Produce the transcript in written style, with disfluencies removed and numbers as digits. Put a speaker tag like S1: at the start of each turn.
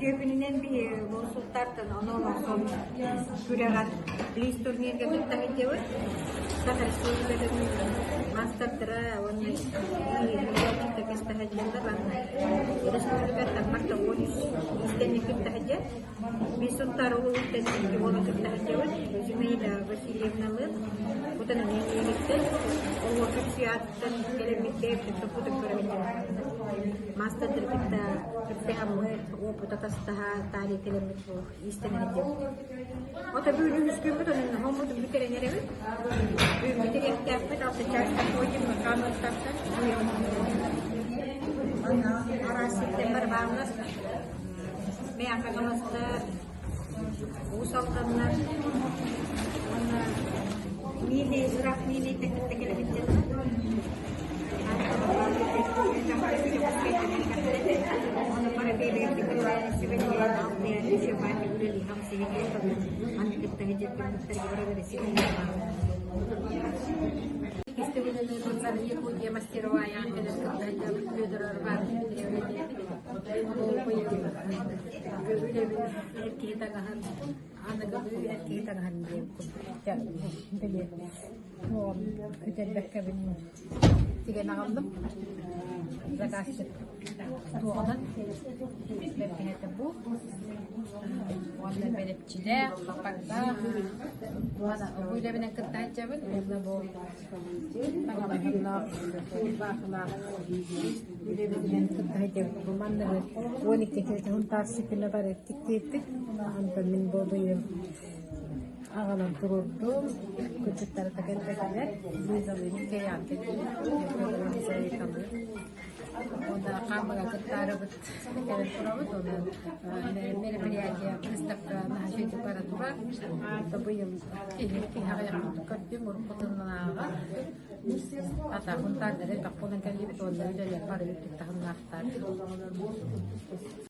S1: Үтүө күнүнэн биһи Султаартан ону күрэҕэр Близ турнирга кытта сылдьабыт. Саха Республикатын маастардара уонна кытта сылдьаллар. Манна республикаттан барыта 13 иистэнньэҥ кытта сылдьар. Мин Сунтаар улууһуттан икки уола кытта сылдьабыт. Зинаида Васильевналыын Бутан эмиэ миигиттэн Оһуокай Святыттан кэлэммит бэйэбитин топпутун көрө сылдьабыт. Маастардары кытта кыттыһаммыт, уопут атастаһа, таарыйа кэлэммит бу иистэнэн сылдьабыт. Ото бүгүн үһүс күммүт, онон хоммутун бүтэрэн эрэбит. Бүгүн бүтэриэхтээхпит, алта чаастан подиумҥа хаамыахтаахтар. Араас сиртэн бары бааллар. Мэҥэ Хаҥаластар, Уус Алданнар уонна Миинэй, ыраах Миинэйтэн кытта кэлэбит дьоннор. Ону бары бэйэбит кытта сүбэлэһэн, алтыһан, үчүгэй үлэлии-хамсыы маннык кытта сылдьар бары бары Якутия мастеровая кэлэн кытта Федор Үлэбин эр киһи таҥаһын аныгылыы эр киһи таҥаһын диэн били күтэрбэккэбин тигэн аҕаллым. Заказчик туоҕунан бэргэһэтэ бу уонна бэрэпчилээх, хаппардаах уонна бу үлэбинэн кытта сылдьабын уонна бу таҥалаһыннаах, куурбаахылаах үлэбитинэн кытта сылдьабыт. Бу манныгы 12 Сунтаар ситимэ бары тиктиирбит. Онтон мин бу быйыл аҕалан туруордум. Кыргыттары да кэлбэтилэр. Лизалыын иккиэйэҕин кэллилэр. Уонна хаамыга кыттаарыбыт кэлэн турабыт. Онон мероприятие выставка наһаа үчүгэйдик бара турар. Быйыл киһи аҕыйах курдук көрдүм. Уруккутунааҕар Атаҕын таардары элбэх буолан кэллибит уонна үлэлэр бары үрдүк таһымнаахтар.